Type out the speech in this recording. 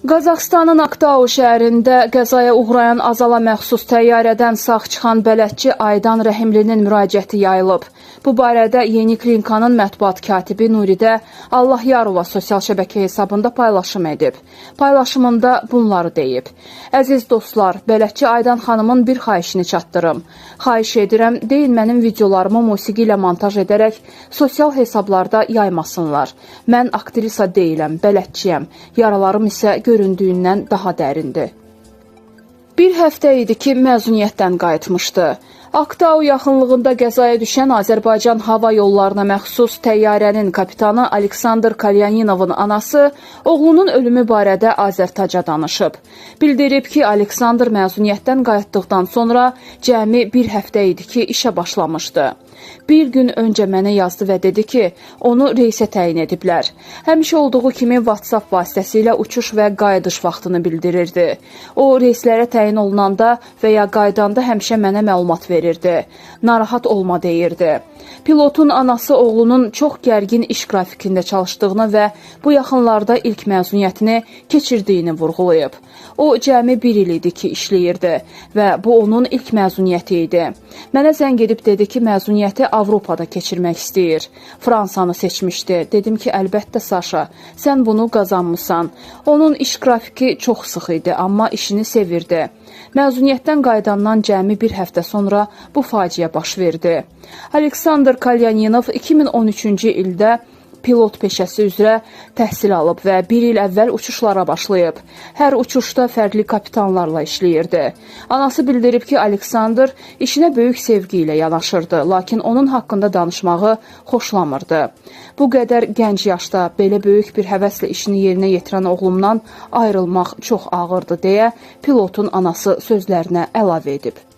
Qazaxıstanın Aktau şəhərində qəzaya uğrayan Azala məxsus təyyarədən sağ çıxan bələdçi Aydan Rəhimlinin müraciəti yayılıb. Bu barədə Yeni Klinikanın mətbuat katibi Nuridə Allahyarova sosial şəbəkə hesabında paylaşım edib. Paylaşımında bunları deyib: Əziz dostlar, bələdçi Aydan xanımın bir xahişini çatdırım. Xahiş edirəm, deyin mənim videolarımı musiqi ilə montaj edərək sosial hesablarda yaymasınlar. Mən aktrisa deyiləm, bələdçiyəm. Yaralarım isə göründüyündən daha dərindir. Bir həftə idi ki, məzuniyyətdən qayıtmışdı. Aktau yaxınlığında qəzaya düşən Azərbaycan Hava Yollarına məxsus təyyarənin kapitanı Aleksandr Kalyaninovun anası oğlunun ölümü barədə Azərtaca danışıb. Bildirib ki, Aleksandr məzuniyyətdən qayıtdıqdan sonra cəmi bir həftə idi ki, işə başlamışdı. Bir gün öncə mənə yazdı və dedi ki, onu reysə təyin ediblər. Həmişə olduğu kimi WhatsApp vasitəsilə uçuş və qayıdış vaxtını bildirirdi. O reyslərə təyin olunanda və ya qayıdanda həmişə mənə məlumat verirdi. Narahat olma deyirdi. Pilotun anası oğlunun çox gərgin iş qrafikində çalışdığını və bu yaxınlarda ilk məzuniyyətini keçirdiyini vurğulayıb. O cəmi bir il idi ki, işləyirdi və bu onun ilk məzuniyyəti idi. Mənə zəng edib dedi ki, məzuniyyəti Avropada keçirmək istəyir. Fransanı seçmişdi. Dedim ki, əlbəttə Saşa, sən bunu qazanmısan. Onun iş qrafiki çox sıx idi, amma işini sevirdi. Məzuniyyətdən qayıdandan cəmi bir həftə sonra bu faciə baş verdi. Aleksandr Kalyaninov 2013-cü ildə pilot peşəsi üzrə təhsil alıb və bir il əvvəl uçuşlara başlayıb. Hər uçuşda fərqli kapitanlarla işləyirdi. Anası bildirib ki, Aleksandr işinə böyük sevgi ilə yanaşırdı, lakin onun haqqında danışmağı xoşlamırdı. Bu qədər gənc yaşda belə böyük bir həvəslə işini yerinə yetirən oğlumdan ayrılmaq çox ağırdı deyə pilotun anası sözlərinə əlavə edib.